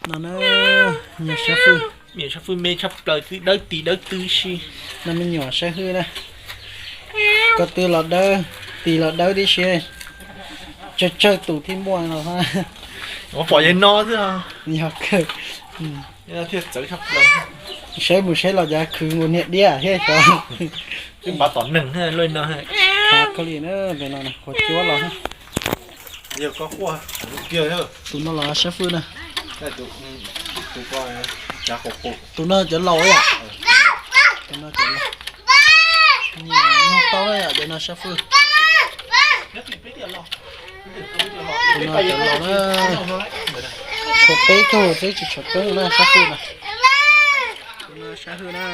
No na, me nyuam sab fwj, me nyuam sab fwj me tshaj plaws, twb dawb tis dawb tw si. No me nyuam sab fwj na, ko tw los dawb, tis los dawb tib si, tsawg tsawg tus thiaj muaj no. Ua pom yog no xwb. Yog kawg. Thiaj txawv tshaj plaws. Saib mus saib los cas khwv mus niam diab thiab xyov. Twb npav tom neeg luaj no. Kho li na, tus no qhuav cuab los. Yog koj quaj kiag. Tus no los sab fwj na. Tus no cov laus yom. Tus no cov laus. Nyiam nug tau na yom, cov no sab fwj. Tus no cov laus na. Tshuav peb tug xwb, tsis tshuav coob na sab fwj na. Tus no sab fwj na,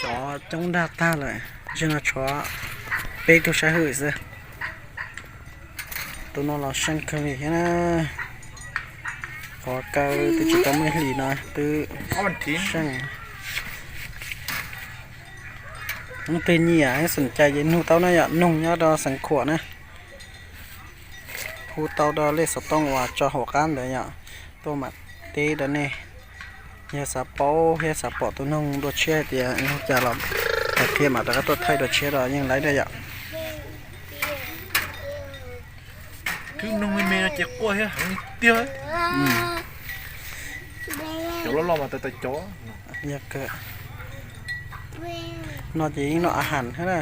cov coob dag tag lawm, tab sis no tshuav peb tug sab fwj xwb. Tus no los seej kawg li thiab na. Qhov kaw twb tsis tau muaj ib hlis no twb seej. Leej twg nyiam xom cai ces nug tau na yom, noog nyob rau Xeev Khuam na. Hu tau rau lej xov tooj uas tso hauv qab ntawd yom, tuaj mam teb rau nej. Yog xav paub thiab xav pom tus noog dua tshiab hais tias cas los hais qhia mam rov qab tuaj thaij dua tshiab los yeej laib na yom. Kwb noog me me no ces quaj thiab heev tiag. Cov loj loj mas tas tas cov. Yog kawg. No ces yeej noj a has thiab na.